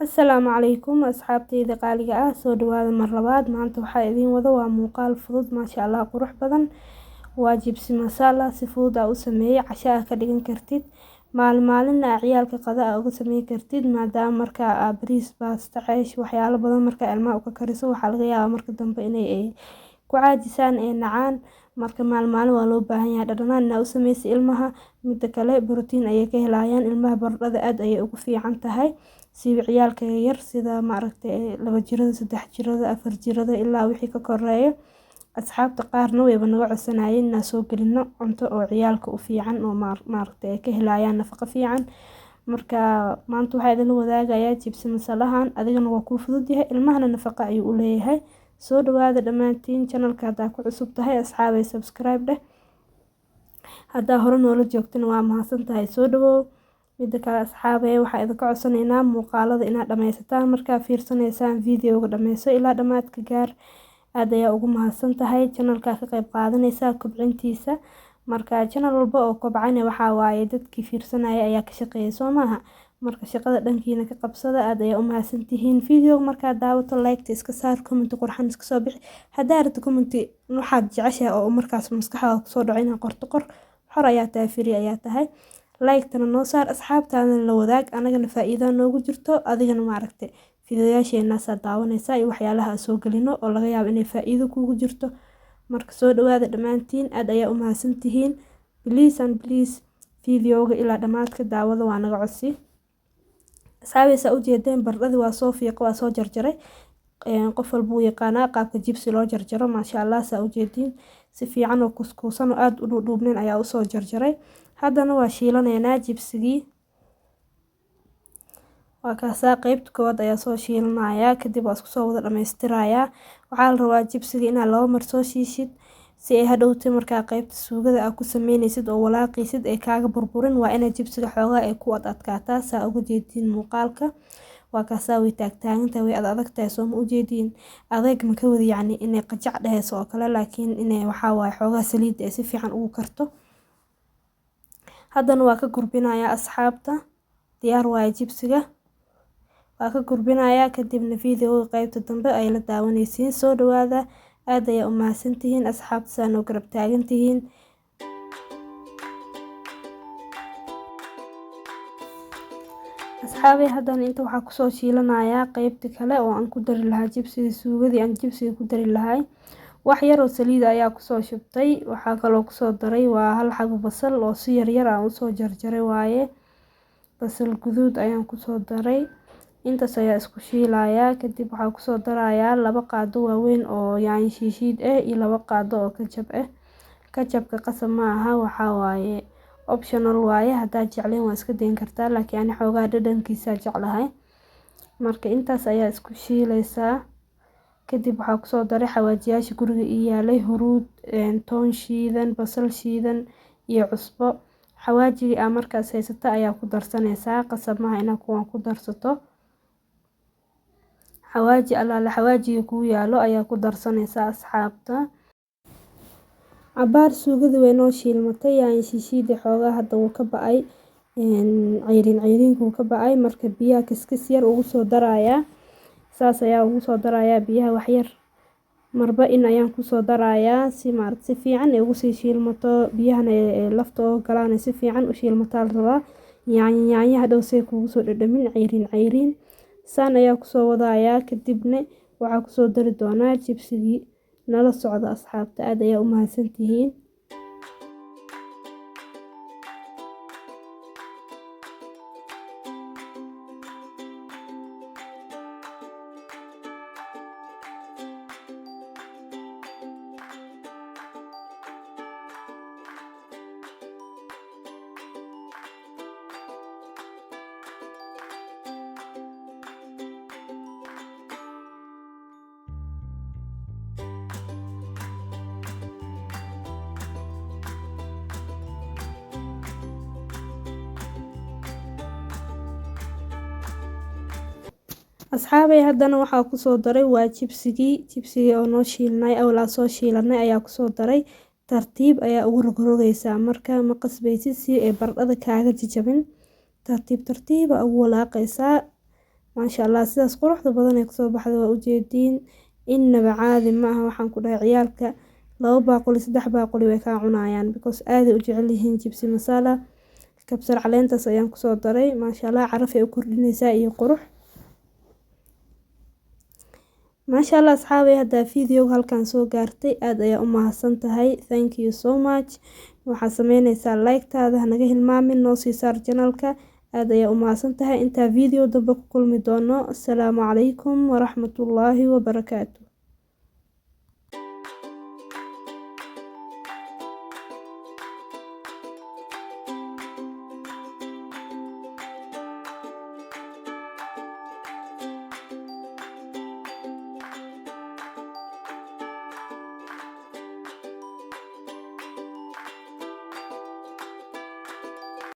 Asalaamu calaykum asxaabteyda qaaliga ah, soo dhawaada mar labaad. Maanta waxaa idiin wado waa muuqaal fudud, maasha Allah, qurux badan. Waa jibsi masala si fudud aa u sameeyay, casho aa ka dhigan kartid, maalin maalinna aa ciyaalka qada aa uga sameyn kartid, maadaama markaa aa bariis, baasta, ceesh, waxyaalo badan markaa ilmaha uga kariso, waxaa laga yaabaa marka dambe inay ku caajisaan ee nacaan. Marka maalin maalin waa loo baahan yahay dhadhanaan inaa u sameysid ilmaha. Mida kale, borotiin ayay ka helayaan ilmaha, baradhada aad ayay ugu fiican tahay siiba ciyaalka yar, sida maaragtay 2 jirada, 3 jirada, 4 jirada ilaa wixii ka koreeyo. Asxaabta qaarna wayba naga codsanayeen inaan soo gelino cunto oo ciyaalka u fiican oo maaragtay ay ka helayaan nafaqo fiican. Marka maanta waxaa idinla wadaagayaa jibsi masalahan, adigana waa kuu fudud yahay, ilmahana nafaqa ayuu u leeyahay. Soo dhawaada dhammaantiin. Channelka haddaa ku cusub tahay, asxaabay, subscribe dheh. Haddaa hore noola joogtana, waa mahadsan tahay, soo dhawow. Mida kale, asxaabey, waxaa idinka codsanaynaa muuqaalada inaad dhammaysataan. Markaa fiirsanaysaan videoga, dhammayso ilaa dhammaadka gaar. Aad ayaa ugu mahadsan tahay, channelka ka qayb qaadanaysaa kobcintiisa. Marka channel walba oo kobcana, waxaa waaye dadkii fiirsanaya ayaa ka shaqeeya, soo maaha? Marka shaqada dhankiina ka qabsada. Aad ayaa u mahadsantihiin. Video markaad daawato, like iska saar, comment qurxan iska soo bixi. Haddaa rabto comment waxaad jeceshahay oo markaas maskaxdaada kusoo dhaco inaad qorto, qor, xor ayaa tahay, free ayaa tahay. Like-tana noo saar, asxaabtaadana la wadaag. Anagana faa'iido noogu jirto, adigana maaragtay fiidiyoyaasheenaasaa daawanaysaa iyo waxyaalaha aan soo gelino oo laga yaabo inay faa'iido kuugu jirto. Marka soo dhawaada dhammaantiin, aad ayaa u mahadsantihiin. Please and please, videoga ilaa dhammaadka daawada, waa naga codsi. Asxaabeysa, ujeedeen baradhadii waa soo fiiqa, waa soo jarjaray. Qof walba wuu yaqaanaa qaabka jibsi loo jarjaro, maasha Allah. Saa ujeediin, si fiican oo kuskuusan oo aada u dhuudhuubnayn ayaa usoo jarjaray. Haddana waa shiilanaynaa jibsigii. Waa kaasaa, qeybta koowaad ayaa soo shiilanayaa, kadib waa isku soo wada dhamaystirayaa. Waxaa la rabaa jibsiga inaad 2 mar soo shiishid, si ay hadhowtay markaa qeybta suugada aad ku sameynaysid oo walaaqaysid ay kaaga burburin. Waa inay jibsiga xoogaa ay ku ad adkaataa. Saa uga jeediin muuqaalka, waa kaasaa, way taagtaagantahay, way ad adagtahay, soo ma ujeediin? Adeeg ma ka wadi, yacni inay qajac dheheyso oo kale, laakiin inay waxaa waaye xoogaa saliidda ay si fiican ugu karto. Haddana waa ka gurbinayaa, asxaabta, diyaar waaye jibsiga. Waa ka gurbinayaa, kadibna videoga qeybta dambe ay la daawanaysiin. Soo dhawaada, aad ayaa u mahadsantihiin, asxaabta, saa noo garab taagantihiin. Asxaabay, haddana inta waxaa kusoo shiilanayaa qeybta kale oo aan ku dari lahaa jibsiga, suugadii aan jibsiga ku dari lahay. Wax yar oo saliid ayaa kusoo shubtay. Waxaa kaloo kusoo daray waa hal xabo basal oo si yaryar aan usoo jarjaray waaye, basal guduud ayaan kusoo daray. Intaas ayaa isku shiilayaa. Kadib waxaa kusoo darayaa 2 qaado waaweyn oo yaanyo shiishiid ah iyo 2 qaado oo kajab ah. Kajabka qasab ma aha, waxaa waaye optional waaye, haddaad jecleen waa iska dayn kartaa, laakiin ani xoogaa dhadhankiisa jeclahay. Marka intaas ayaa isku shiilaysaa. Kadib waxaa kusoo daray xawaajiyaasha guriga ii yaalay: huruud, toon shiidan, basal shiidan iyo cusbo. Xawaajigii aa markaas haysata ayaa ku darsanaysaa, qasab maaha inaad kuwan ku darsato. Xawaaji allaale xawaajiga kuu yaalo ayaa ku darsanaysaa, asxaabta. Cabaar suugada way noo shiilmatay, yaanyo shiishiidii xoogaa hadda wuu ka ba'ay, ceyriin ceyriinka wuu ka ba'ay. Marka biyaha kiskis yar ugu soo darayaa, saas ayaa ugu soo darayaa biyaha waxyar, marba in ayaan kusoo darayaa, si maaragta si fiican ay ugu sii shiilmato, biyahana lafta ooga galaan, si fiican u shiilmataa la rabaa. Yaanyo yaanyo hadhow say kugu soo dhadhamin ceyriin ceyriin. Saan ayaa kusoo wadayaa, kadibna waxaa kusoo dari doonaa jibsigii. Nala socda, asxaabta, aad ayaa u mahadsantihiin. Asxaabay, haddana waxaa kusoo daray waa jibsigii, jibsigii oo noo shiilnay awlaa soo shiilanay ayaa kusoo daray. Tartiib ayaa ugu rogrogaysaa, marka ma qasbaysid, si ay baradhada kaaga jajabin. Tartiib tartiiba ugu walaaqaysaa. Maasha Allah, sidaas quruxda badan ee kusoo baxday waa ujeediin, innaba caadi ma aha. Waxaan ku dhahay ciyaalka 2 baaquli 3 baaquli way kaa cunayaan, because aaday u jecel yihiin jibsi masala. Kabsar caleentaas ayaan kusoo daray, maasha Allah, caraf ay u kordhinaysaa iyo qurux. Maasha Allah asxaabay, haddaa videoga halkan soo gaartay aad ayaa u mahadsan tahay, thank you so much. Waxaad sameyneysaa like-taada hanaga hilmaamin, noo sii saar channelka. Aad ayaa u mahadsan tahay. Intaa video dambe ku kulmi doono, asalaamu calaykum waraxmatullaahi wabarakaatu.